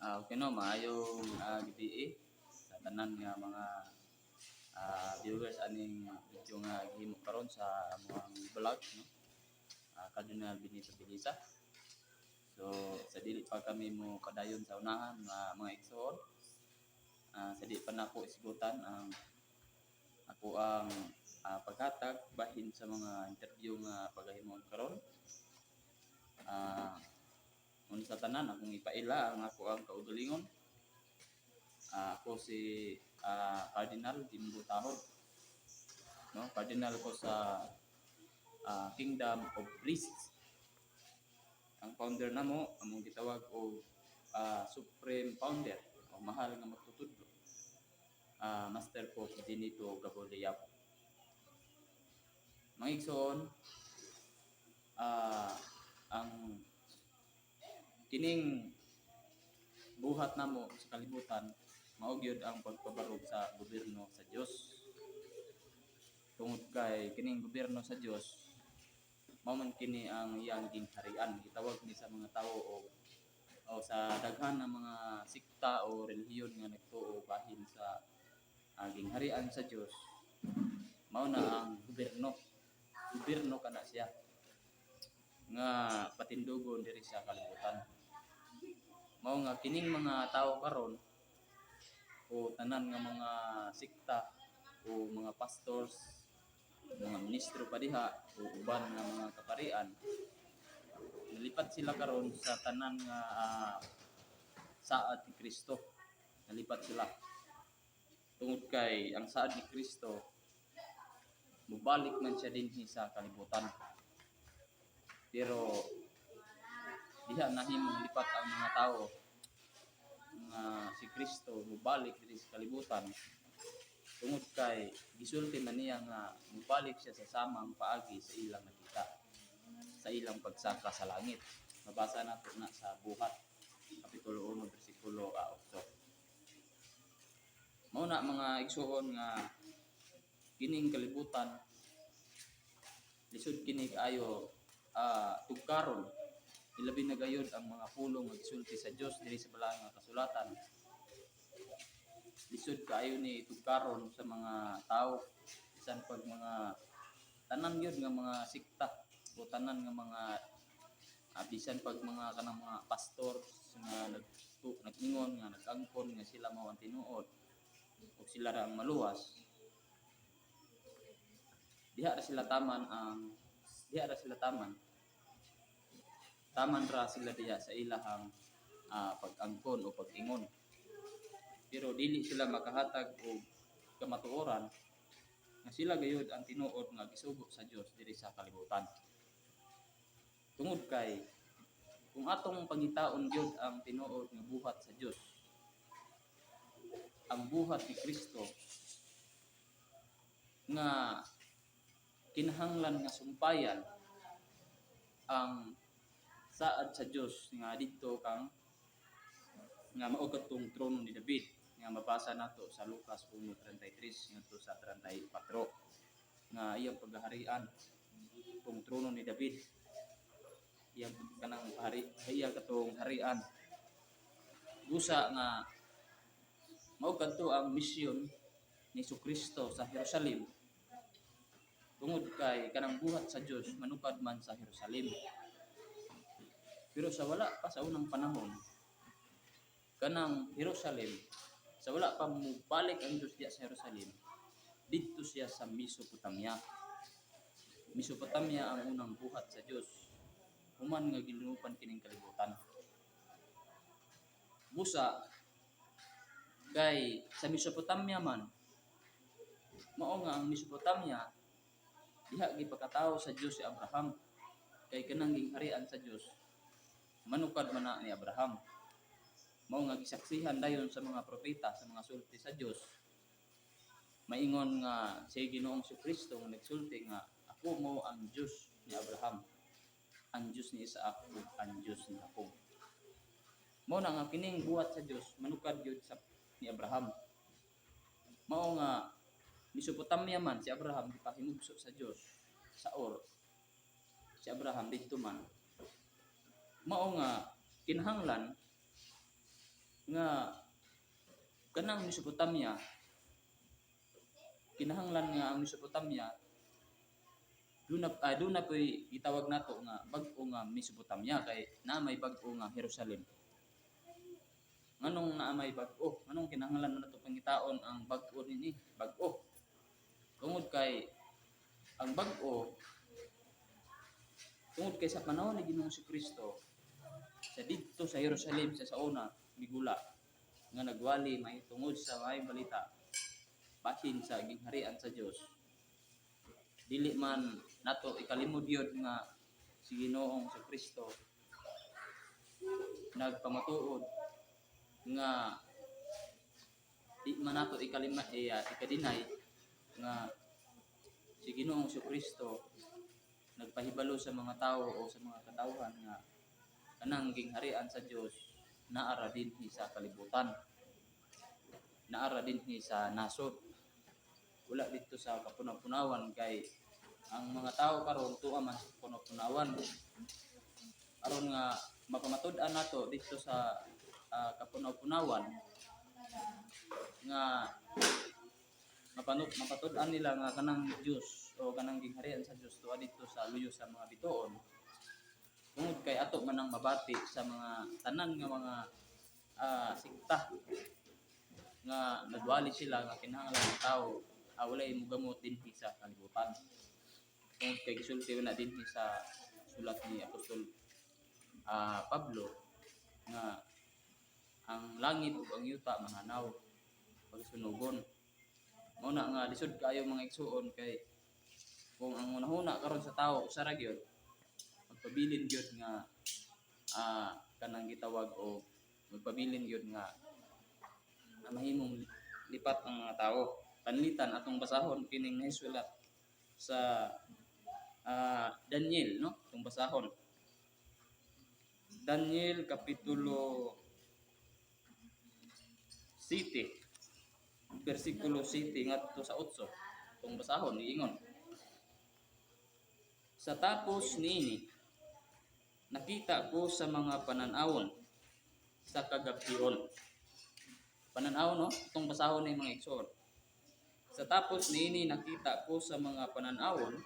Okay no, maayong gabii sa tanan nga mga viewers aning video nga gihimo karon sa among vlog, no. Cardinal Benito Belisa. So sa dili pa kami mo padayon sa unahan nga mga igsoon, sa di pa nako isgutan ang ako ang paghatag bahin sa mga interview nga pagahimon karon. Una sa tanan, akong ipaila ang ako ang kaugalingon. Ako si Cardinal Jimbo Tahod. No, cardinal ko sa Kingdom of Priests. Ang founder namo among gitawag og Supreme Founder o mahal nga magtutudlo, Master Pope Benito Gaboliyap. Mga igsoon, ang kining buhat namo sa kalibutan mao gyud ang pagpabarog sa gobyerno sa Dios. Tungod kay kining gobyerno sa Dios, mao man kini ang iyang gingharian. Gitawag ni sa mga tawo o sa daghan ng mga sekta o relihiyon nga nagtuo bahin sa gingharian sa Dios, mao na ang gobyerno. Gobyerno kana siya nga patindugon diri sa kalibutan. Mao nga kining mga tawo karon o tanan nga mga sekta o mga pastors, mga ministro pa diha o uban nga mga kaparian, nalipat sila karon sa tanan nga saad ni Kristo. Nalipat sila tungod kay ang saad ni Kristo, mubalik man siya dinhi sa kalibutan. Pero diha nahimong lipat ang mga tao nga si Kristo mubalik dinhi sa kalibutan, tungod kay gisulti man niya nga mubalik siya sa samang paagi sa ilang nakita sa ilang pagsaka sa langit. Mabasa nato na sa Buhat kapitulo 1 bersikulo 8. Mao na, mga igsuon, nga kining kalibutan lisod kini kaayo tugkaron, ilabi na gayud ang mga pulong nga gisulti sa Dios diri sa balaan nga kasulatan. Lisod kaayo ni tugkaron sa mga tao, bisan pag mga tanan gyud nga mga sekta o tanan nga mga bisan pag mga kanang mga pastor nga nag-ingon nga nag-angkon nga sila mao ang tinuod ug sila ra ang maluwas. Diha ra sila taman, taman ra sila diha sa ilahang pag-angkon o pag-ingon, pero dili sila makahatag og kamatuoran nga sila gayud ang tinuod nga gisugo sa Dios diri sa kalibutan. Tungod kay kung atong pangitaon gyud ang tinuod nga buhat sa Dios, ang buhat ni Kristo nga kinahanglan nga sumpayan ang saad sa Dios nga didto kang nga mao kadtong trono ni David nga mabasa nato sa Lucas 1:33 ngadto sa 34, nga iyang paghaharian tong trono ni David, iyang kanang hari, iya katong harian. Busa nga mao kadto ang misyon ni Kristo sa Jerusalem, tungod kay kanang buhat sa Dios manukad man sa Jerusalem. Pero sa wala pa sa unang panahon kanang Jerusalem, sa wala pa mubalik ang Dios diya sa Jerusalem, didto siya sa Mesopotamia. Mesopotamia ang unang buhat sa Dios human nga gilunupan kining kalibutan. Busa kay sa Mesopotamia man, mao nga ang Mesopotamia, diha gipakatawo sa Dios si Abraham, kay kanang gingharian sa Dios manukad man na ni Abraham. Mao nga gisaksihan dayon sa mga propeta, sa mga sulti sa Dios, maingon nga si Ginoong Kristo nga nagsulti nga ako mo ang Dios ni Abraham, ang Dios ni Isaac ug ang Dios ni Jacob. Mao na nga kining buhat sa Dios manukad gyud sa ni Abraham. Mao nga Mesopotamia man si Abraham gipahimugso sa Dios sa Ur. Si Abraham didto man. Mao nga kinahanglan Nga kanang Mesopotamia, kinahanglan nga ang Mesopotamia duna po'y gitawag nato nga bag-o nga Mesopotamia kay naa may bag-o nga Jerusalem. Nganong naa may bag-o? Nganong kinahanglan man nato pangitaon ang bag-o nini? Bag-o. Tungod kay ang bag-o, tungod kay sa panahon ni Ginoong Kristo sa didto sa Jerusalem sa sauna migula nga nagwali mahitungod sa maayong balita bahin sa gingharian sa Dios. Dili man nato ikalimod yun nga si Ginoong sa Kristo nagpamatuod nga di man nato ikalima eh, ikadeny nga si Ginoong Kristo nagpahibalo sa mga tao o sa mga katawhan nga kanang gingharian sa Dios naara dinhi sa kalibutan, naara dinhi sa nasod, wala dito sa kapunaw-punawan, kay ang mga tao karon tuwa man sa kapunaw-punawan. Aron nga mapamatud-an nato dito sa kapunaw-punawan nga mapatud-an nila nga kanang Dios o kanang gingharian sa Dios tuwa dito sa luyo sa mga bituon, tungod kay ato man ang mabati sa mga tanan nga mga sikta nga nagwali sila nga kinahanglan ang tao walay mogamot dinhi sa kalibutan, tungod kay gisulti na dinhi sa sulat ni Apostol Pablo nga ang langit ug ang yuta mahanaw, pagsunugon. Mao na nga lisod kaayo, mga igsuon, kay kung ang hunahuna karon sa tao usa ra gyud, magpabilin gyud nga kanang gitawag o magpabilin gyud nga na mahimong lipat ang mga tao. Panlitan atong basahon kining nahisulat sa Daniel, no? Atong basahon Daniel kapitulo 7 bersikulo 7 ngadto sa 8. Atong basahon. Giingon, "Sa tapos niini nakita ko sa mga pananawon sa kagabhion." Pananaw, no? Itong basahon ni, mga igsoon. "Sa tapos niini nakita ko sa mga pananawon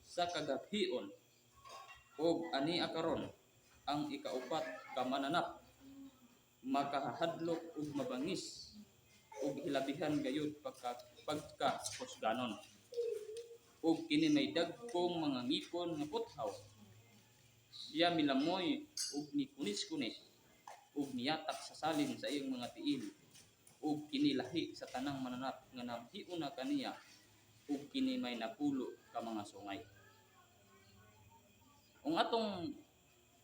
sa kagabhion, ug ani karon ang ikaupat ka mananap, makahadlok ug mabangis ug hilabihan gayud pagka kusganon, ug kini may dagkong mga ngipon nga puthaw. Siya milamoy ug nikunis-kunis ug niyatak sa salin sa iyang mga tiil, ug kini lahi sa tanang mananap nga nanghiuna kaniya, ug kini may napulo ka mga sungay." Kung atong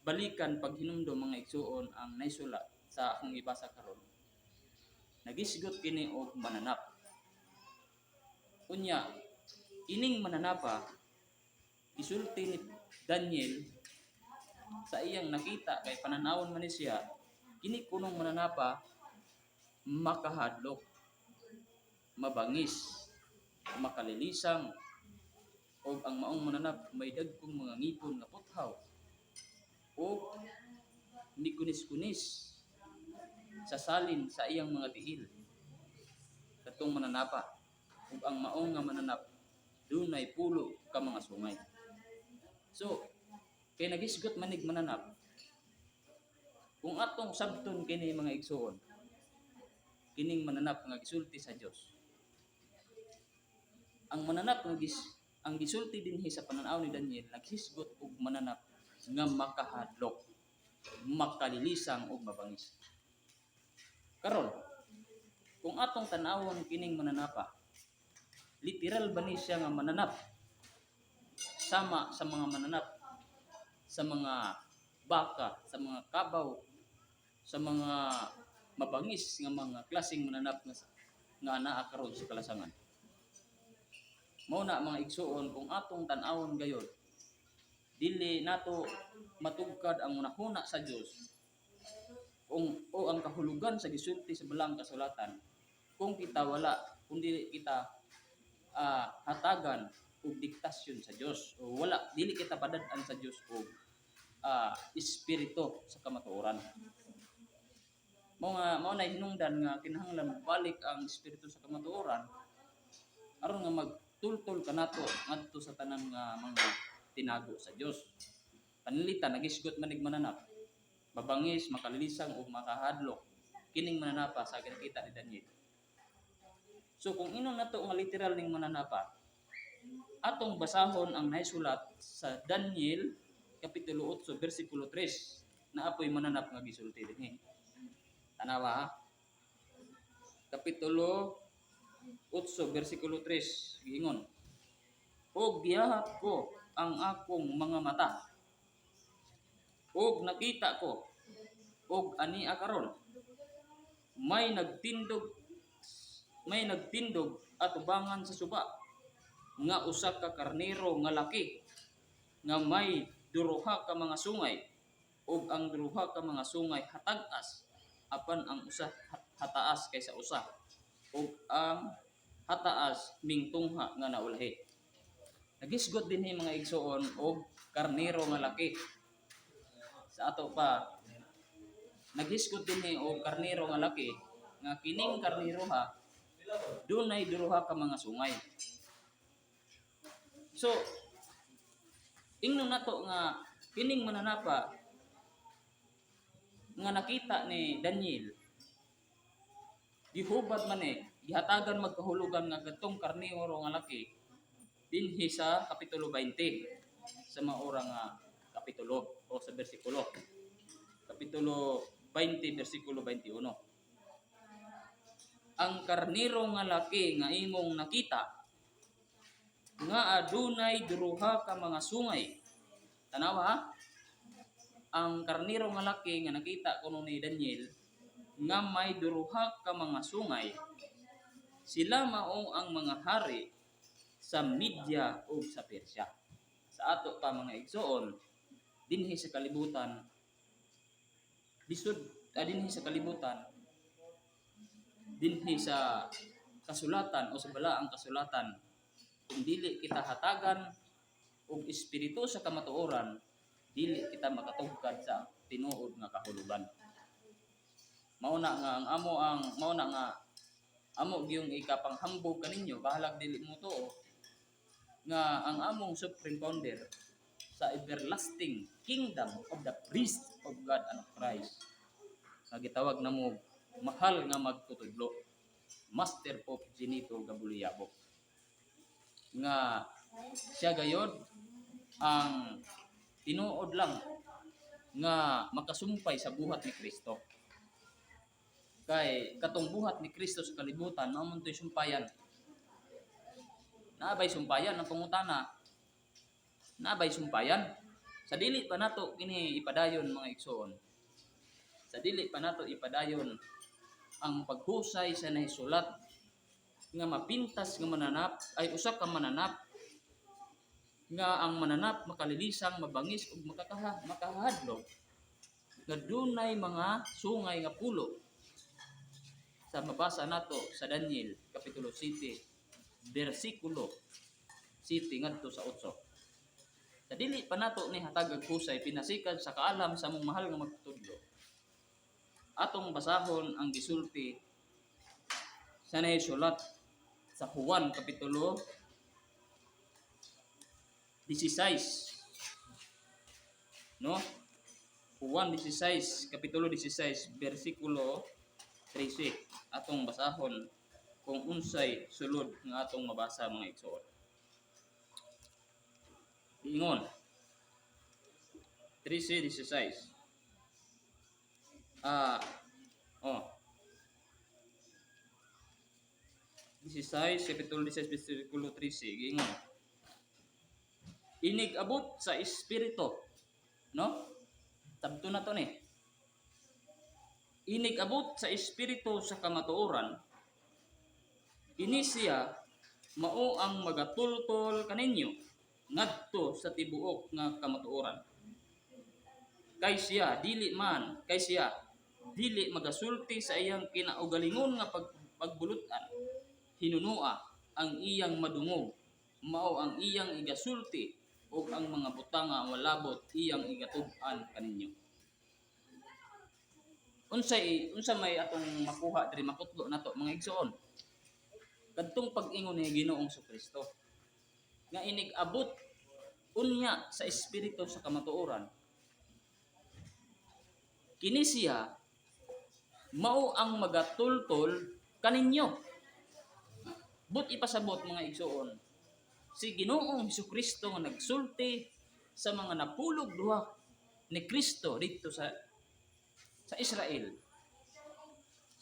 balikan paghinumdom, mga igsuon, ang naisulat sa akong gibasa karon, nagisgot kini og mananap. Unya ining mananapa, gisulti ni Daniel sa iyang nakita kay pananawon man ni siya, kini kunong mananapa makahadlok, mabangis, makalilisang, ug ang maong mananap may dagkong mga ngipon nga puthaw o nikunis-kunis sa salin sa iyang mga tiil katong mananapa, ug ang maong nga mananap dunay 10 ka mga sungay. So kay nagisgot manig mananap, kung atong sabton kini, mga igsuon, kining mananap nga gisulti sa Dios, ang mananap nga ang gisulti dinhi sa pananaw ni Daniel, naghisgot og mananap nga makahadlok, makalilisang ug mabangis. Karon, kung atong tan-awon kining mananapa, literal ba ni siya nga mananap sama sa mga mananap sa mga baka, sa mga kabaw, sa mga mabangis nga mga klaseng mananap nga anaa karon sa kalasangan? Mao na, mga igsuon, kung atong tan-awon gayod, dili nato matugkad ang hunahuna sa Dios kung o ang kahulugan sa gisulti sa balang kasulatan kung kita wala, kung dili kita hatagan og diktasyon sa Dios o wala, dili kita padad-an sa Dios og espiritu sa kamatuoran. Mao nga mao na hinungdan nga kinahanglan balik ang espiritu sa kamatuoran aron nga magtultol kanato ngadto sa tanan nga mga tinago sa Dios. Pananglitan nagisgot manig mananap, mabangis, makalilisang ug makahadlok kining mananapa sa ginakita ni Daniel. So kung ingnon nato nga literal ning mananapa, atong basahon ang naisulat sa Daniel kapitulo 8 bersikulo 3 na apoy mananap nga gisulti dinhi. Tanawa ha. Kapitulo 8 bersikulo 3 giingon: "Og gihahat ko ang akong mga mata ug nakita ko, ug ania karon may nagtindog atubangan sa suba nga usa ka karnero nga laki nga may duruha ka mga sungay, ug ang duruha ka mga sungay hatag-as, apan ang usa hataas kaysa usa, ug ang hataas mingtungha nga naulahi." Nagisgot dinhi, mga igsuon, og karnero nga laki. Sa ato pa, naghisgot dinhi og karnero nga laki nga kining karnero ha dunay duruha ka mga sungay. So ingnon nato nga kining mananapa nga nakita ni Daniel, gihubad man eh, gihatagan magkahulugan nga katong karnero nga laki dinhi sa kapitulo 20, sa maura nga kapitulo o sa bersikulo, kapitulo 20 bersikulo 21: "Ang karnero nga laki nga imong nakita nga adunay duruha ka mga sungay." Tanawa ha. Ang karnero nga laki nga nakita kuno ni Daniel nga may duruha ka mga sungay, sila mao ang mga hari sa Media ug sa Persia. Sa ato pa, mga igsoon, dinhi sa kalibutan lisod, dinhi sa kalibutan, dinhi sa kasulatan o sa balaang kasulatan, kung dili kita hatagan og espiritu sa kamatuoran, dili kita makatugkad sa tinuod nga kahulugan. Mao na nga ang amo ang mao na nga amo gyung ikapanghambog kaninyo, bahalag dili mo tuo, nga ang among supreme founder sa everlasting kingdom of the priest of God and of Christ nga gitawag namo mahal nga magtutudlo, Master Pope Genito Gabuliyabo, nga siya gayod ang tinuod lang nga makasumpay sa buhat ni Kristo, kay katong buhat ni Kristo sa kalibutan mao man to'y sumpayan. Naa bay sumpayan ang pangutana? Naa bay sumpayan? Sa dili pa nato kini ipadayon, mga igsoon, sa dili pa nato ipadayon ang paghusay sa nahisulat nga mapintas nga mananap ay usa ka mananap nga ang mananap makalilisang, mabangis ug makakahadlok nga dunay mga sungay nga pulo sa mabasa nato sa Daniel kapitulo 7 bersikulo 7 ngadto sa 8. Sa dili pa nato ni hatag og husay pinasikan sa kaalam sa among mahal nga magtudlo, atong basahon ang gisulti sa nahisulat sa Juan kapitulo 16, no? Juan 16, kapitulo 16 bersikulo 13. Atong basahon kung unsay sulod nga atong mabasa, mga igsoon. Ingon 13:16, oh, 16, kapitulo 16 bersikulo 13, giingon: "Inig abot sa espiritu," no? Tabto na to ni. "Inig abot sa espiritu sa kamatuoran, ini siya mao ang magatultol kaninyo ngadto sa tibuok nga kamatuoran. Kay siya dili magasulti sa iyang kinaugalingon nga pagbulut-an. Hinunua ang iyang madungog, mao ang iyang igasulti, ug ang mga butang nga malabot iyang igatub-an kaninyo." Unsay unsa may atong makuha diri, makutlo nato, mga igsoon? Kadtong pag-ingon ni Ginoong Kristo nga inig abot unya sa Espiritu sa kamatuoran, kini siya mao ang magatultol kaninyo. But ipasabot, mga igsoon, si Ginoong Kristo nga nagsulti sa mga napulog duha ni Kristo dito sa Israel,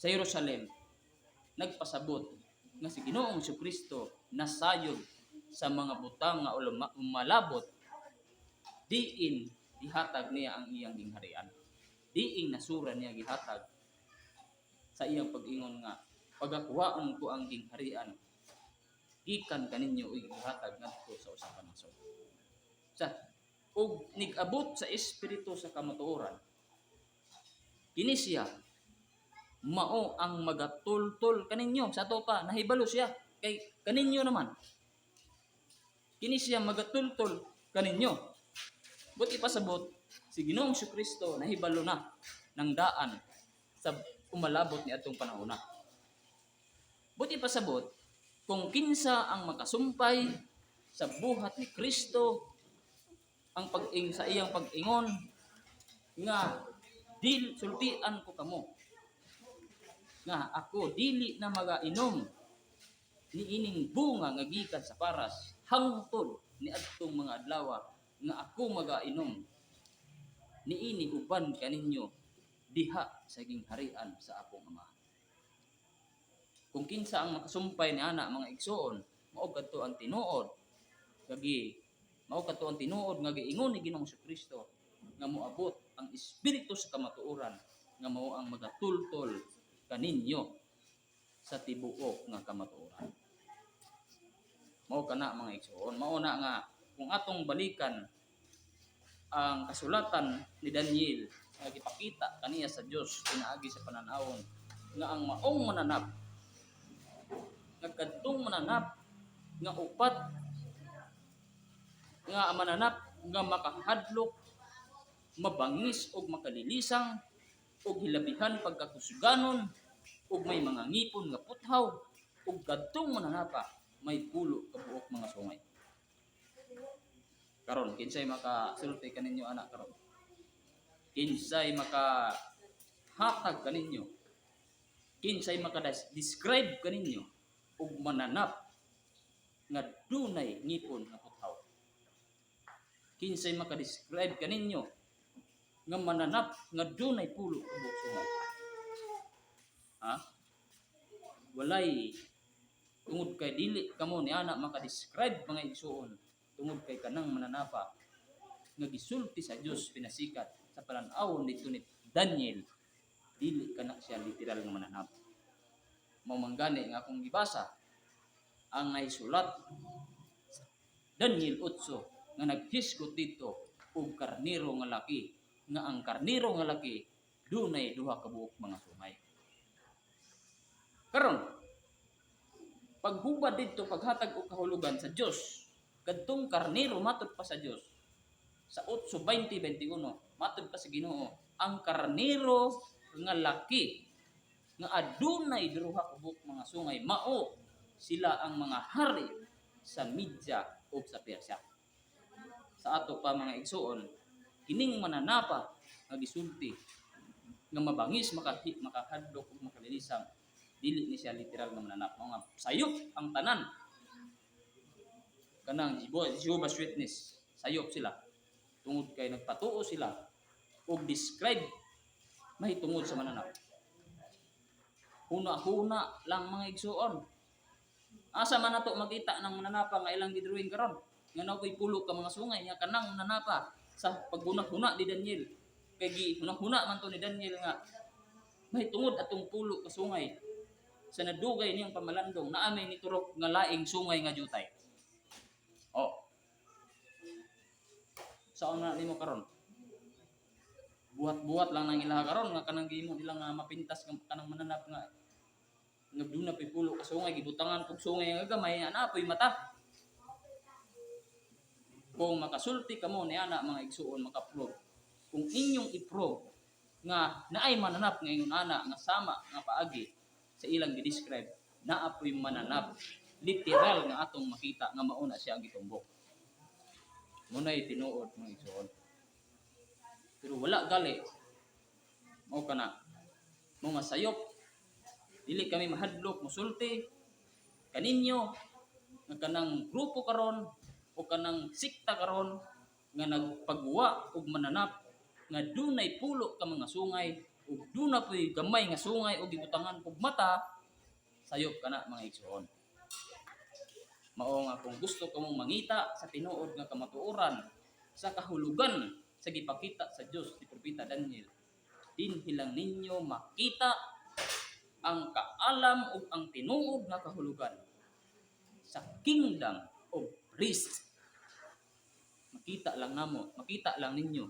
sa Jerusalem, nagpasabot nga si Ginoong Kristo nasayod sa mga butang nga umalabot diin gihatag niya ang iyang gingharian, diin nasura niya gihatag sa iyang pag-ingon nga pagakuhaon ko ang gingharian gikan kaninyo ug gihatag ngadto sa usa ka nasod. Sa ug nigabot sa Espiritu sa kamatuoran, kini siya mao ang magatultol kaninyo. Sa ato pa nahibalo siya kay kaninyo naman. Kini siya magatultol kaninyo. But ipasabot, si Ginoong Kristo nahibalo na ng daan sa umalabot ni atong panahona. But ipasabot, kung kinsa ang makasumpay sa buhat ni Kristo ang pag-ing sa iyang pag-ingon nga dil sultian ko kamo nga ako dili na magainom ni ining bunga nga gikan sa paras hangtod ni adtong mga adlaw nga ako magainom niini uban kaninyo diha sa gingharian sa akong Ama. Kung kinsa ang makasumpay ni ana, mga igsoon, mao kadto ang tinuod kagi mao kadto ang tinuod nga giingon ni Ginoong Kristo nga moabot ang Espiritu sa kamatuoran nga mao ang magatultol kaninyo sa tibuok nga kamatuoran. Mao kana, mga igsoon, mao na nga kung atong balikan ang kasulatan ni Daniel nga gipakita kaniya sa Dios pinaagi sa pananawon nga ang maong mananap nga kadtong mananap nga upat nga mananap nga makahadlok, mabangis ug makalilisang ug hilabihan pagkakusuganon ug may mga ngipon nga puthaw ug kadtong mananapa may pulo ka buok mga sungay. Karon, kinsay makasulti kaninyo ana karon? Kinsay maka hatag kaninyo? Kinsay maka-describe kaninyo og mananap nga dunay ngipon nga puthaw? Kinsay maka-describe kaninyo nga mananap nga dunay pulo ka buok sungay? Ha? Walay, tungod kay dili kamo ni ana maka-describe, mga igsuon, tungod kay kanang mananapa nga gisulti sa Dios pinasikat sa palan-awon dito ni Daniel, dili kana siya literal nga mananap. Mao man gani nga akong gibasa ang naisulat sa Daniel 8 nga naghisgot dito og karnero nga laki, nga ang karnero nga laki dunay duha ka buok mga sungay. Karon, paghubad didto, paghatag og kahulugan sa Dios kadtong karnero, matud pa sa Dios sa 8:20-21, matud pa sa Ginoo, ang karnero nga laki nga adunay duha ka buok mga sungay, mao sila ang mga hari sa Media ug sa Persia. Sa ato pa, mga igsuon, kining mananapa nga gisulti nga mabangis, makahadlok ug makalilisang, dili ni siya literal nga mananap. Mga sayop ang tanan kanang Jehovah's Witness, sayop sila tungod kay nagpatuo sila og describe mahitungod sa mananap. Huna-huna lang, mga igsuon. Asa man nato makita ng mananapa nga ilang gidrawing karon nga naa ko'y pulo ka mga sungay nga kanang mananapa sa paghuna-huna ni Daniel? Kay gi huna-huna man to ni Daniel nga mahitungod atong pulo ka sungay sa nadugay niyang pamalandong naa may niturok nga laing sungay nga jutay. Oh. Saan na nimo karon? Buhat-buhat lang nang ilaha karon nga kanang gihimo nila nga mapintas nga kanang mananap nga nga duna pay pulo ka sungay, gibutangan kog sungay nga gamay, ana po'y mata. Kung makasulti kamo ni ana, mga igsuon, makaprove, kung inyong i-prove Nga naay mananap nga ingon ana nga sama nga paagi sa ilang gi-describe, naa po'y mananap literal nga atong makita nga mauna siya ang gitumbok. Muna'y tinuod, mga igsoon. Pero wala gali mao kana mo nga sayop, dili kami mahadlok musulti kaninyo nga kanang grupo karon o kanang sikta karon nga nagpagwa og mananap nga dunay pulo ka mga sungay ug duna po'y gamay nga sungay ug gibutangan og mata, sayop kana, mga igsoon. Mao nga kung gusto kamong mangita sa tinuod nga kamatuoran sa kahulugan sa gipakita sa Dios ni Propeta Daniel, dinhi lang ninyo makita ang kaalam ug ang tinuod nga kahulugan sa kingdom of priests. Makita lang namo, makita lang ninyo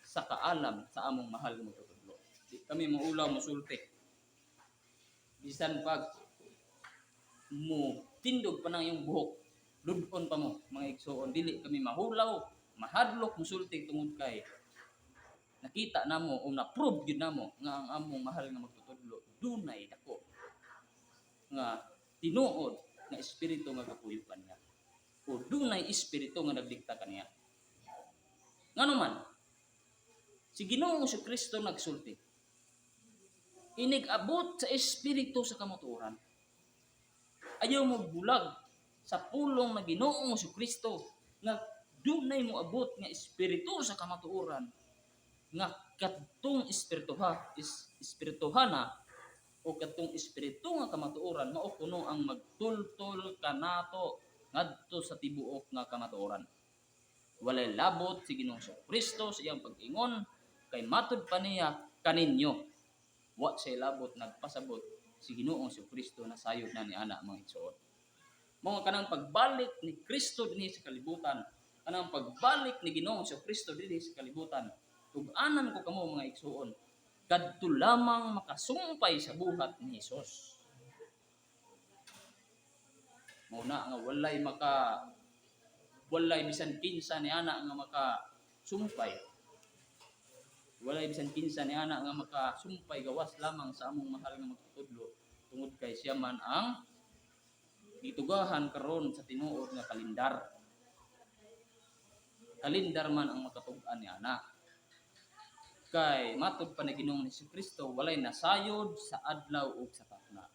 sa kaalam sa among mahal nga magtutudlo. Di kami maulaw musulti. Bisan pag mo tindog pa nang iyong buhok, ludon pa mo, mga igsoon, dili kami mahulaw, mahadlok musulti tungod kay nakita namo o na-prove gyud namo nga ang among mahal nga magtutudlo dunay dako nga tinuod nga espiritu nga gapuyukan niya o dunay espiritu nga nagdikta kaniya. Ngano man si Ginoong Kristo nagsulti, inig abot sa espiritu sa kamatuoran, ayaw mo bulag sa pulong na Ginoong Kristo nga dunay mo abot nga espiritu sa kamatuoran, nga kadtong espirituha is espirituhana o kadtong espiritu nga kamatuoran mao kuno ang magtultol kanato ngadto sa tibuok nga kamatuoran. Walay labot si Ginoong Kristo sa iyang pag-ingon kay matud pa niya kaninyo. Wa siya labot, nagpasabot si Ginoong Kristo na sayod na ni ana, mga igsoon. Mga kanang pagbalik ni Kristo dinhi sa kalibutan, kanang pagbalik ni Ginoong Kristo dinhi sa kalibutan, tug-anan ko kamo, mga igsoon, kadto lamang makasumpay sa buhat ni Hesus. Mao na nga walay bisan kinsa ni ana nga makasumpay. Walay bisan kinsa ni ana nga makasumpay gawas lamang sa among mahal nga magtutudlo tungod kay siya man ang gitugahan karon sa tinuod nga kalendar. Kalendar man ang makatug-an ni ana. Kay matud pa ni Ginoong Kristo, walay nasayod sa adlaw ug sa takna.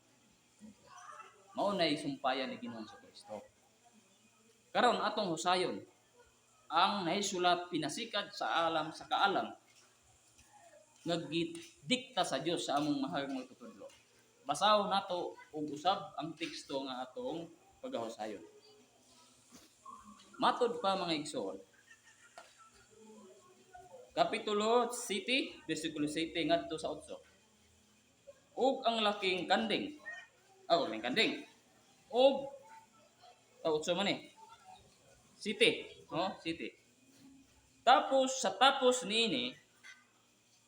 Mao nay sumpayan ni Ginoong Kristo. Karon atong husayon ang nahisulat pinasikad sa alam sa kaalam nga gidikta sa Dios sa among mahal nga magtutudlo. Basahon nato og usab ang teksto nga atong pagahusayon. Matod pa, mga igsoon, Kapitulo 7, versikulo 7 ngadto sa 8. Ug ang laking kanding. Oh, laking kanding. Og oh, 8 man eh. 7, no? 7. Tapos sa tapos niini,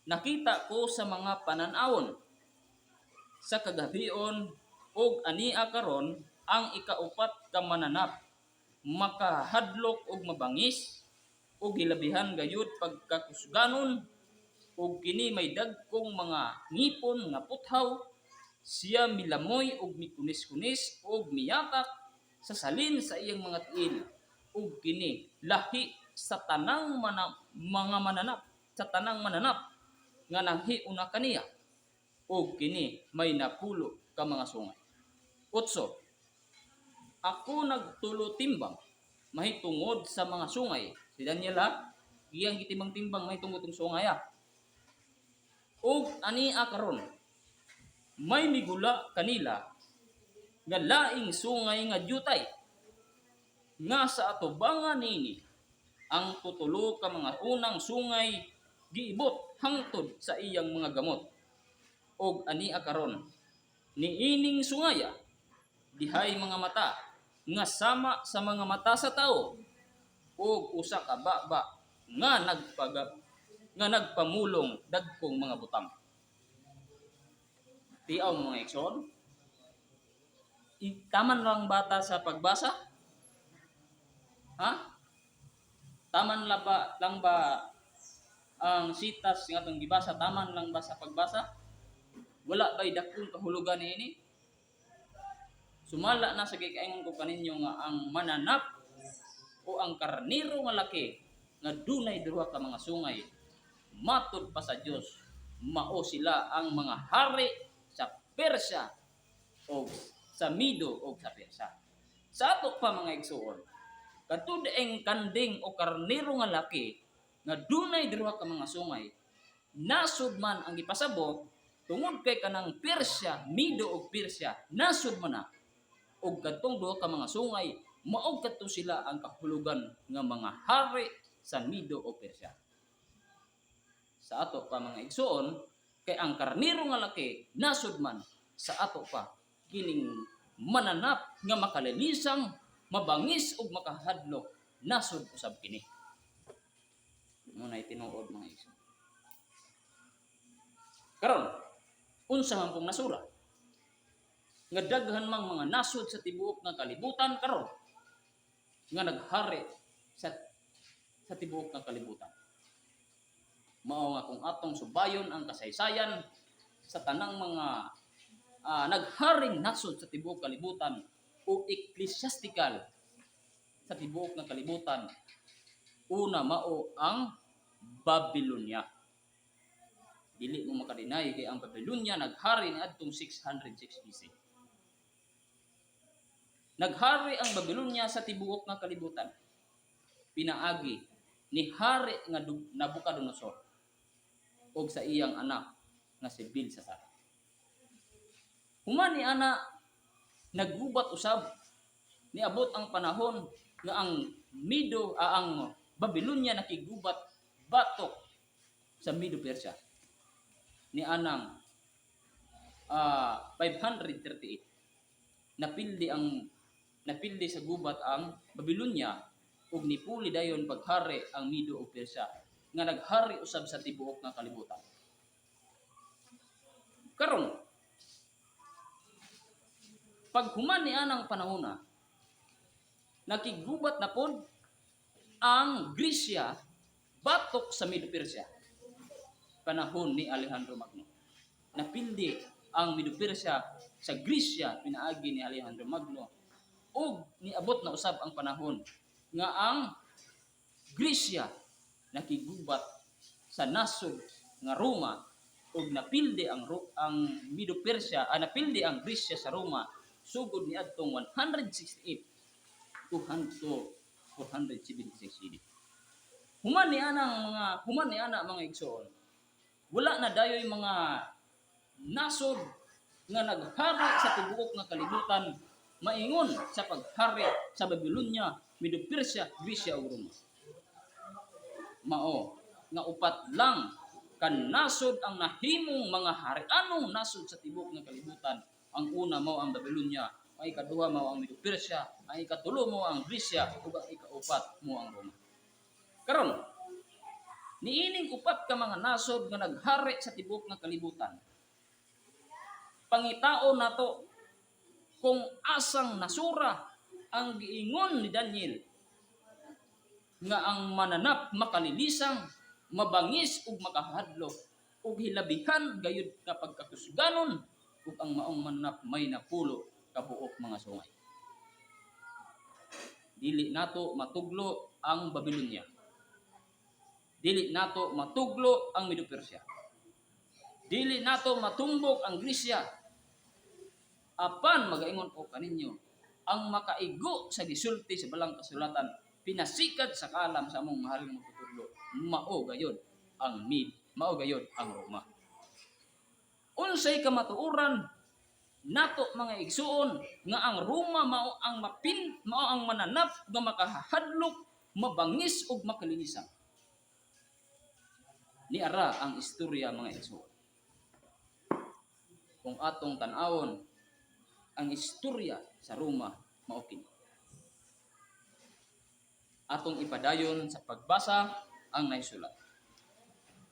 nakita ko sa mga pananawon sa kagabion, ug ania karon ang ikaupat ka mananap, makahadlok og mabangis ug hilabihan gayud pagkakusganon, ug kini may dagkong mga ngipon nga puthaw. Siya milamoy ug mikunis-kunis ug miyatak sa salin sa iyang mga tiil, ug kini lahi sa tanang mga mananap, sa tanang mananap nga nanghiuna kaniya, ug kini may napulo ka mga sungay. Otso. Ako nagtulo timbang mahitungod sa mga sungay. Si Daniel ha, iyang gitimbang-timbang mahitungod tong sungay ha. Ug ania karon, may migula kanila nga laing sungay nga dyutay nga sa atubangan nini ang tutulo ka mga unang sungay giibot hangtod sa iyang mga gamot. Og ania karon, niining sungaya dihay mga mata nga sama sa mga mata sa tao ug usa ka baba nga nagpamulong dagkong mga butang. Tiaw, mga igsoon. Taman lang bata sa pagbasa? Ha? Taman la ba, lang ba Ang sitas nga atong gibasa, taman lang ba sa pagbasa? Wala ba'y dakong kahulugan niini? Sumala na sa gikaingon ko kaninyo nga ang mananap o ang karniro nga laki nga dunay duha ka mga sungay, matud pa sa Dios, mao sila ang mga hari sa Persia o sa Medo o sa Persia. Sa ato pa, mga igsuon, kadto dieng kanding o karniro nga laki nga dunay duha ka mga sungay, nasod man ang gipasabot tungod kay kanang Persia, Medo ug Persia, nasod man na, ug kadtong duha ka mga sungay, mao kadto sila ang kahulugan nga mga hari sa Medo o Persia. Sa ato pa, mga igsuon, kay ang karniro nga laki nasod man, sa ato pa kining mananap nga makalilisang, mabangis ug makahadlok, nasod usab kini. Mao na tinuod, mga igsoon. Karon, unsa man pong nasura nga daghan mang mga nasod sa tibuok nga kalibutan karon nga naghari sa tibuok nga kalibutan? Mao nga kung atong subayon ang kasaysayan sa tanang mga nagharing nasod sa tibuok kalibutan o ecclesiastical sa tibuok nga kalibutan, una mao ang Babylonia. Dili mo maka-deny kay ang Babylonia naghari niadtong 606 BC. Naghari ang Babylonia sa tibuok nga kalibutan pinaagi ni hari nga Nabucodonosor og sa iyang anak nga si Belshazzar. Human ni ana, naggubat usab, niabot ang panahon nga ang Medo ang Babylonia nakigubat batok sa Medo Persia ni anang 538. Napildi sa gubat ang Babylonia ug nipuli dayon paghari ang Medo ug Persia nga naghari usab sa tibuok nga kalibutan. Karon, paghuman ni anang panahona, nakigubat na pod ang Gresya batok sa Medo Persia panahon ni Alejandro Magno. Napildi ang Medo Persia sa Gresya pinaagi ni Alejandro Magno ug niabot na usab ang panahon nga ang Gresya nakigubat sa nasod nga Roma ug napildi ang Medo Persia, napildi ang Gresya sa Roma sugod niadtong 168 to 476 AD. Human ni ana, mga igsoon, wala na dayoy mga nasod nga naghari sa tibuok nga kalibutan maingon sa paghari sa Babylonia, Medo Persia, Gresya ug Roma. Mao nga upat lang kan nasod ang nahimong mga harianong nasod sa tibuok nga kalibutan. Ang una mao ang Babylonia, ang ikaduha mao ang Medo Persia, ang ikatulo mao ang Gresya ug ang ikaupat mao ang Roma. Karon, niining upat ka mga nasod nga naghari sa tibuok nga kalibutan, pangitaon nato kung asang nasura ang giingon ni Daniel nga ang mananap makalilisang, mabangis ug makahadlok ug hilabihan gayud nga pagkakusganon ug ang maong mananap may napulo kabuok mga sungay. Dili nato matuglo ang Babylonia. Dili nato matuglo ang Medo Persia. Dili nato matumbok ang Gresya. Apan magaingon ko kaninyo, ang makaigo sa gisulti sa balang kasulatan pinasikat sa kalam sa among mahal nga magtutudlo, mao gayod ang Roma. Unsay kamatuoran nato, mga igsuon, nga ang Roma mao ang mananap nga makahadlok, mabangis ug makalinisan? Niara ang istorya, mga igsuon. Kung atong tan-awon ang istorya sa Roma, mao kini. Atong ipadayon sa pagbasa ang naisulat.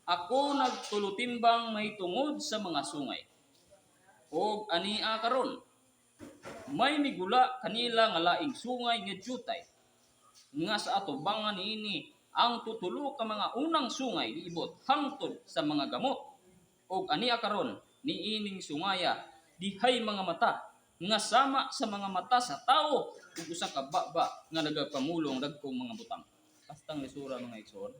Ako nagtulutimbang may tungod sa mga sungay. Og ania karon, may migula kanila nga laing sungay nga jutay nga sa atubangan niini Ang tutulo ka mga unang sungay giibot hangtod sa mga gamot. Og ania karon niining sungaya dihay mga mata nga sama sa mga mata sa tawo ug usa ka baba nga nagapamulong dagkong mga butang. Kastang lisura, mga igsoon.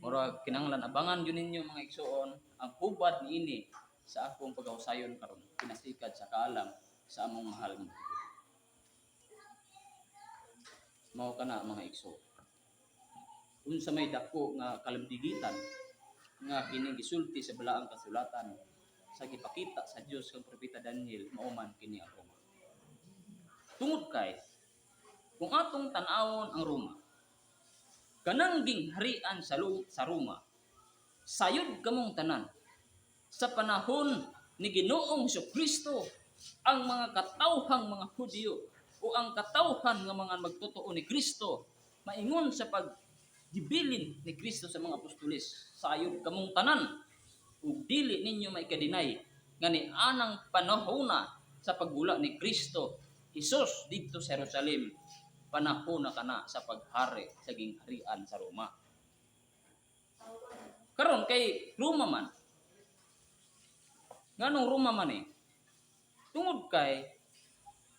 Murag kinahanglan abangan yun ninyo, mga igsoon, ang hubad niini sa akong pagkahusayon karon pinasikad sa kaalam sa among mahal nga Manluluwas. Mao kana, mga igsoon. Unsa may dako nga kalambigitan nga kini gisulti sa balaang kasulatan sa gipakita sa Dios kang propeta Daniel, mao man kini ang Roma. Tungod kay kung atong tan-awon ang Roma, kanang gingharian sa Roma, sayod kamong tanan, sa panahon ni Ginoong Kristo, ang mga katawhang mga Hudyo o ang katawhan nga mga magtotoo ni Kristo, maingon sa paggibilin ni Kristo sa mga apostoles, sayod kamong tanan ug dili ninyo maikadeny nga ni anang panahona sa paggula ni Kristo Hesus didto sa Jerusalem, panahon na kana sa paghari sa gingharian sa Roma. Karon kay Roma man. Nganong Roma man eh? Tungod kay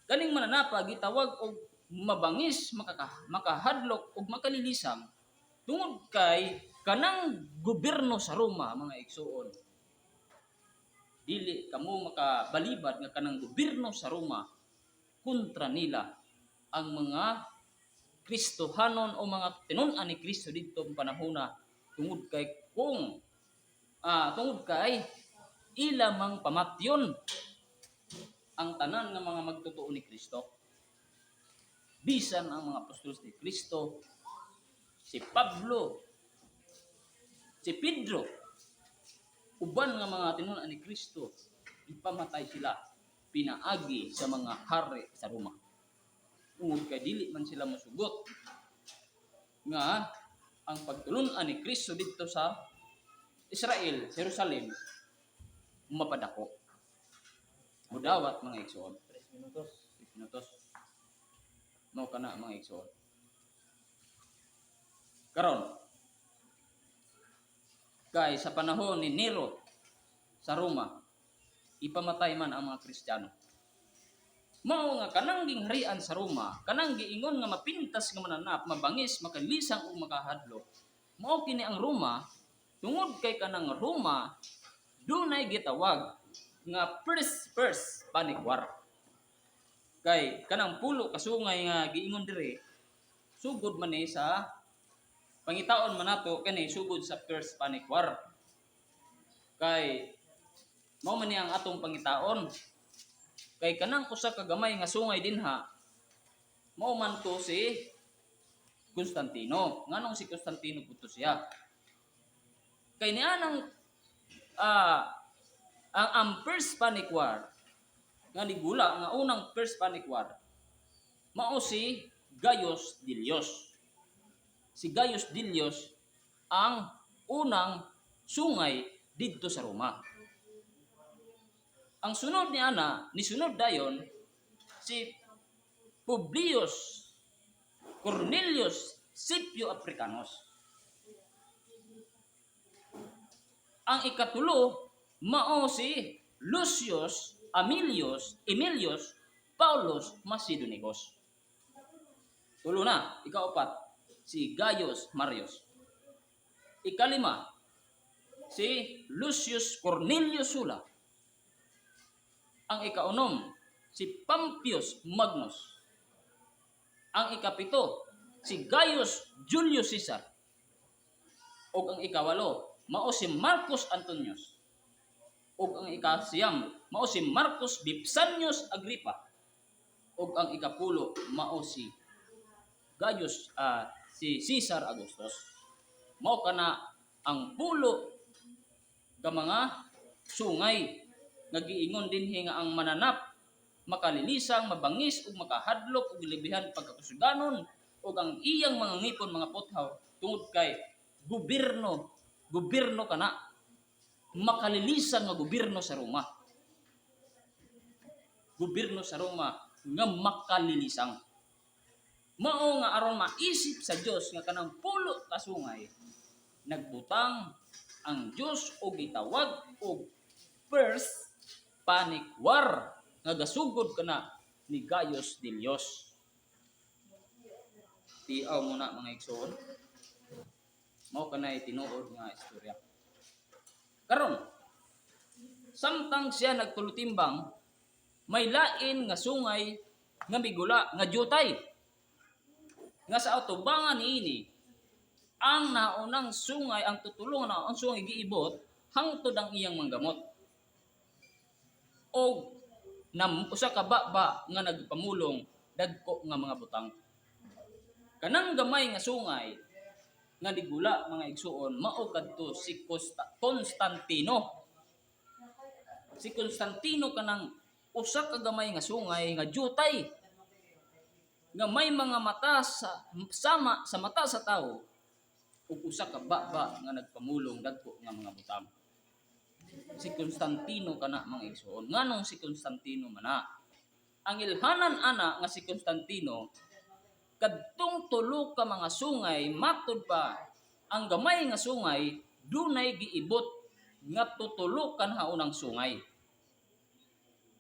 kaning mananapa gitawag og mabangis, makahadlok ug makalilisang tungod kay kanang gobyerno sa Roma, mga igsuon, dili kamo makabalibad nga kanang gobyerno sa Roma kontra nila ang mga Kristohanon o mga tinun-an ni Kristo didto panahona, tungod kay ila mang pamatyon ang tanan nga mga magtotoo ni Kristo, bisan ang mga apostoles ni Kristo, si Pablo, si Pedro, uban nga mga tinun-an ni Kristo, ipamatay sila pinaagi sa mga hari sa Roma. Tungod kay dili man sila mosugot nga ang pagtulun-an ni Kristo didto sa Israel, Jerusalem, mapadako. Mudawat, mga igsoon. 3 minutos. 6 minutos. Mao kana, mga igsoon. Karon, kay sa panahon ni Nero sa Roma, ipamatay man ang mga Kristiyano. Mao nga kanang gingharian sa Roma, kanang giingon nga mapintas nga mananap, mabangis, makalisang ug makahadlok. Mao kini ang Roma tungod kay kanang Roma dunay gitawag nga first first Punic War. Kay kanang 10 ka sungay nga giingon dire, sugod man ni sa pangitaon man nato kani sugod sa First Punic War. Kay mao man ni ang atong pangitaon. Kay kanang usa ka gamay nga sungay dinha, mao man to si Constantino. Nganong si Constantino pud to siya? Kay niya nang ang First Punic War nga nigula nga unang First Punic War mao si Gaius Dilios. Si Gaius Dilios ang unang sungay didto sa Roma. Ang sunod ni ana, ni sunod dayon si Publius Cornelius Scipio Africanus. Ang ikatulo mao si Lucius Amilius Emilius Paulus Macedonicus. Tulo na, ikaapat si Gaius Marius. Ikalima si Lucius Cornelius Sulla. Ang ikaunom si Pampius Magnus. Ang ikapito si Gaius Julius Caesar. Ug ang ikawalo mao si Marcus Antonius. Ug ang ikasiyam mao si Marcus Vipsanius Agrippa. Ug ang ikapulo mao si Gaius si Caesar Augustus. Mao kana ang 10 ka mga sungay nga giingon dinhi nga ang mananap makalilisang, mabangis ug makahadlok ug gilibihan pagkakusuganon ug ang iyang mga ngipon mga puthaw, tungod kay gobyerno gobyerno kana makalilisang nga gobyerno sa Roma, gobyerno sa Roma nga makalilisang. Mao nga aron maisip sa Dios nga kanang pulo ka sungay, nagbutang ang Dios og gitawag og First Punic War nga gasugod kana ni Gaius Dilios. Tiaw muna, mga igsoon. Mao kanay tinuod nga istorya. Karon, samtang siya nagtulutimbang, may lain nga sungay nga migula nga jutay nga sa atubangan niini ang naunang sungay, ang tutulungan na ang sungay giibot hangtod ang iyang manggamot og nam usa ka baba nga nagpamulong dagko nga mga butang. Kanang gamay nga sungay nga nigula, mga igsuon, mao kadto si Constantino. Si Constantino kanang usa ka gamay nga sungay nga jutay nga may mga mata sa sama sa mata sa tawo ug usa ka baba nga nagpamulong dagko nga mga butang. Si Constantino kana, mga igsuon. Nganong si Constantino man na? Ang ilhanan ana nga si Constantino, kadtong tulo ka mga sungay, matud pa ang gamay nga sungay, dunay giibot nga tutulo kan haunang sungay.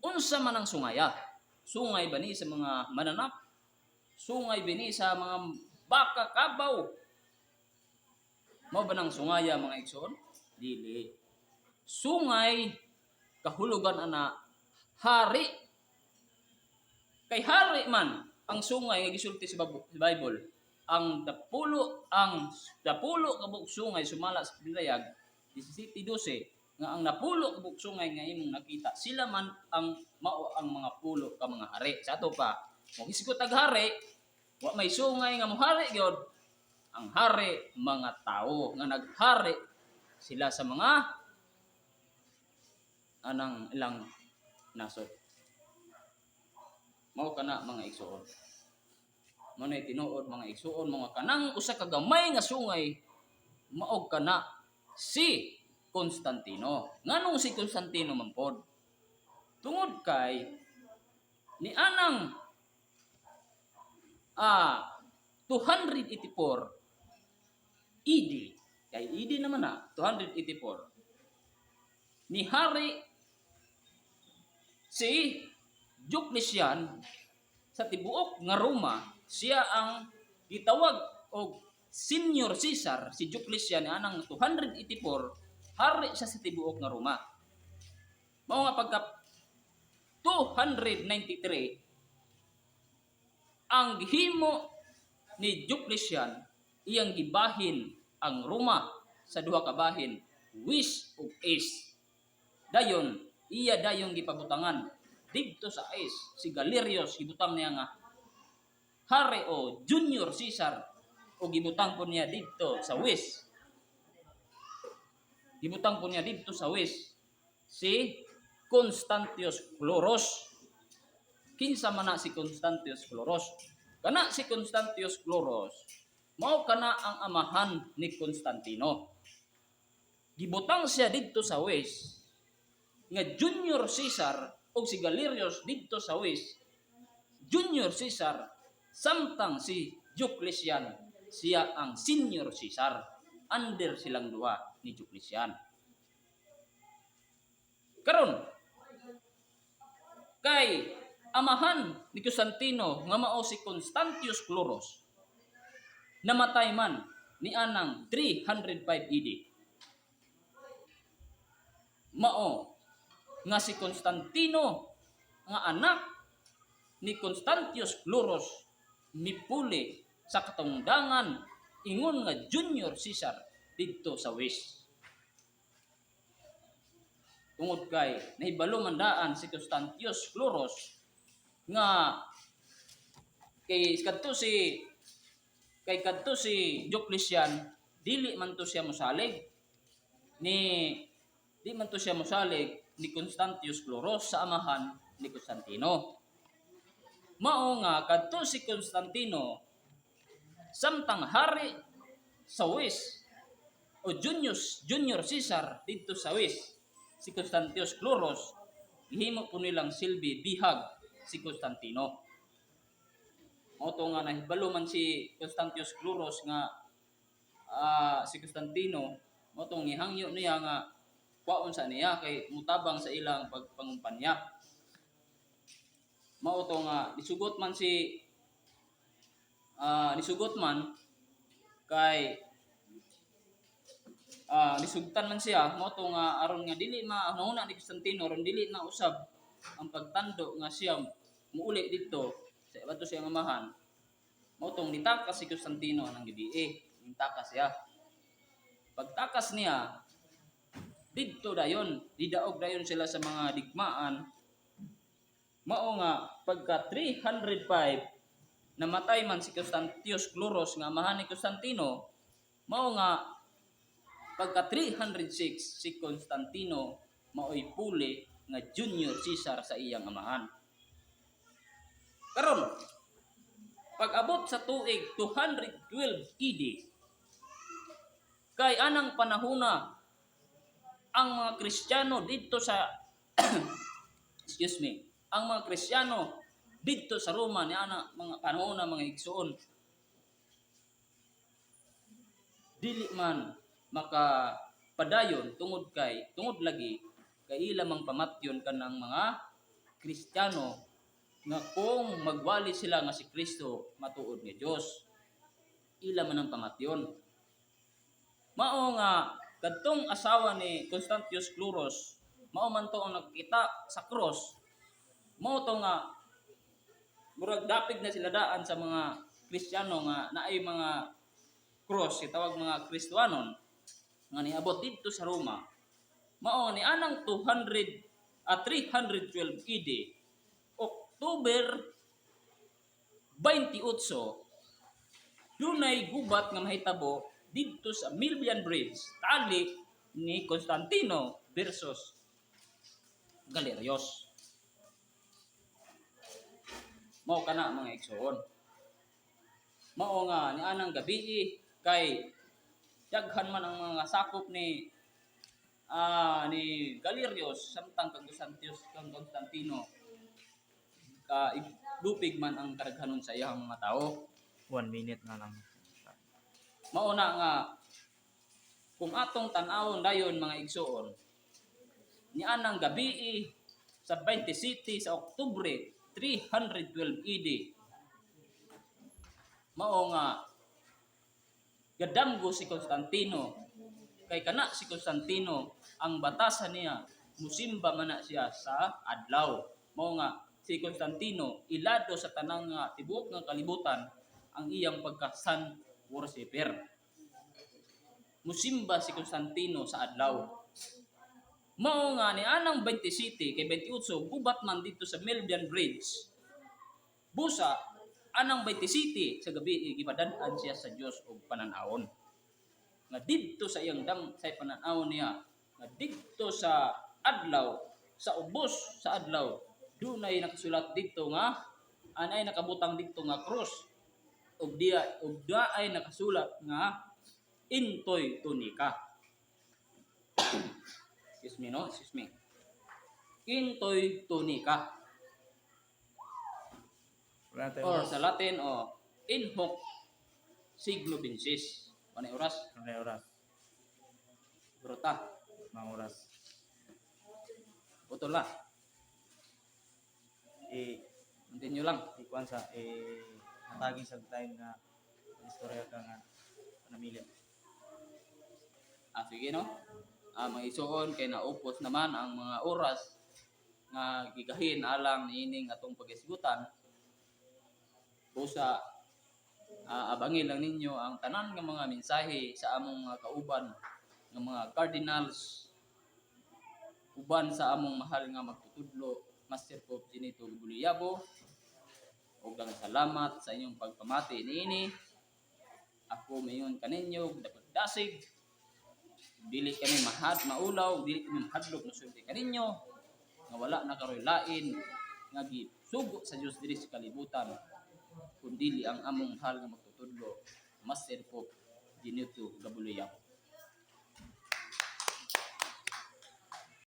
Unsa man ang sungaya? Sungay ba ni sa mga mananap? Sungay bini sa mga baka, kabaw? Mao ba nang sungaya, mga igsoon? Dili. Sungay kahulugan ana hari. Kay hari man ang sungay nga gisulti sa Bible. Ang napulo ka buok sungay sumala sa Pinayag 17:12 nga ang napulo ka buok sungay nga imong nakita, sila man ang mao ang mga pulo ka mga hari. Sa ato pa, mo hisgot ag hari, wa may sungay nga mohari gyud. Ang hari mga tao nga naghari sila sa mga anang ilang nasod. Mao kana, mga igsuon. Mao nay tinuod, mga igsuon, mga kanang usa ka gamay nga sungay mao kana si Constantino. Nganong si Constantino man pod? Tungod kay ni anang 284 AD, kay AD naman na 284, ni hari si Diocletian sa tibuok nga Roma. Siya ang gitawag og Senior Caesar. Si Diocletian ni anang 284, hari siya sa tibuok nga Roma. Mao nga pagka 293, ang gihimo ni Diocletian, iyang gibahin ang Roma sa duha ka bahin, West ug East. Dayon iya dayong gipabutangan didto sa East si Galerius. Gibutang niya nga hari o Junior Caesar, o gibutang po niya didto sa West, gibutang po niya didto sa West si Constantius Chlorus. Kinsa man na si Constantius Chlorus? Kana si Constantius Chlorus mao kana ang amahan ni Constantino. Gibutang siya didto sa West nga Junior Caesar o si Galerius didto sa West Junior Caesar, samtang si Diocletian siya ang Senior Caesar. Under silang duha ni Diocletian. Karon, kay amahan ni Constantino nga mao si Constantius Chlorus, namatay man ni anang 305 AD. Mao nga si Constantino nga anak ni Constantius Chlorus mipuli sa katungdangan ingon nga Junior Caesar didto sa West. Tungod kay nahibalo man daan si Constantius Chlorus nga kay kadto si Diocletian, dili man to siya mosalig ni di man to siya mosalig ni Constantius Chlorus sa amahan ni Constantino. Mao nga kadto si Constantino, samtang hari sa West o Junior Caesar didto sa West si Constantius Chlorus, gihimo po nilang silbi bihag si Constantino. Mao to nga nahibalo man si Constantius Chlorus nga si Constantino, mao tong gihangyo niya nga kwaon sa niya kay mutabang sa ilang pagpangumpanya. Mao to nga nisugot man kay nisugtan man siya. Mao to nga aron nga dili mahuna ni Constantino, aron dili na usab ang pagtando nga siya muuli didto sa bato siyang amahan, mao tong nitakas si Constantino ng gabi. Nitakas siya. Pagtakas niya didto, dayon didaog dayon sila sa mga digmaan. Mao nga pagka 305, namatay man si Constantius Chlorus nga amahan ni Constantino. Mao nga pagka 306, si Constantino maoy puli nga junior Caesar sa iyang amahan. Karon, pag-abot sa tuig 212 AD, kay anang panahona ang mga Kristiyano didto sa, excuse me, ang mga Kristiyano didto sa Roma ni ana mga panahona, mga igsuon, dili man makapadayon tungod lagi kay ila mang pamatyon kanang mga Kristiyano nga kung magwali sila nga si Kristo matuod nga Dios, ila man ang pamatyon. Mao nga kadtong asawa ni Constantius Chlorus, mao man to ang nakita sa cross. Mao to nga murag dapig na sila daan sa mga Kristiyano nga naay mga cross, itawag mga Kristohanon nga niabot didto sa Roma. Mao ni anang 200 at 312 AD, October 28, dunay gubat nga mahitabo didto sa Milvian Bridge, tali ni Constantino versus Galerius. Mao kana, mga igsoon. Mao nga ni anang gabi, kay daghan man ang mga sakop ni Galerius, samtang kang Constantius, kang Constantino ka lupig man ang karaghanon sa iyang mga tao. One minute na lang. Mao na nga kung atong tan-awon dayon, mga igsoon, ni anang gabi sa 27 sa Oktubre 312 AD, mao nga gadamgo si Constantino, kay kana si Constantino, ang batasan niya, musimba man na siya sa adlaw. Mao nga si Constantino ilado sa tanang nga tibuok nga kalibutan ang iyang pagka sun worshipper. Musimba si Constantino sa adlaw. Mao nga ni anang 27 kay 28 gubat man didto sa Milvian Bridge. Busa anang 27 sa gabi, gipadan-an siya sa Dios og pananawon. Nga didto sa iyang dam sa pananawon niya nga didto sa adlaw, sa ubos sa adlaw, dunay nakasulat didto nga anay nakabutang didto nga krus ug diya ug ay nakasulat nga "Intoy tunika." Excuse me, no? Excuse me. "Intoy tunika." Wala tayo Or oras. sa Latin o "In hoc signo vinces." Wala oras. Wala oras. Bruta. Mga oras. Putol la. Eh, Continue lang. ikuan sa eh hatagi sa time nga istorya ka nga panamili. Ah, sige, no? Ah, mga igsoon, kay naupos naman ang mga oras nga gigahin alang niining atong pagisgutan. Busa abangi lang ninyo ang tanan nga mga mensahe sa among mga kauban nga mga cardinals, uban sa among mahal nga magtutudlo, Master Pope Ginito Buliyabo. Ug ang salamat sa inyong pagpamati niini. Ako mayon kaninyo dapat dasig, dili kami mahad maulaw, dili kami mahadlok musulti kaninyo nga wala na karoy lain nga gisugo sa Dios diri sa kalibutan kun dili ang among mahal nga magtutudlo, Master Pope Ginito Gabuluyabo.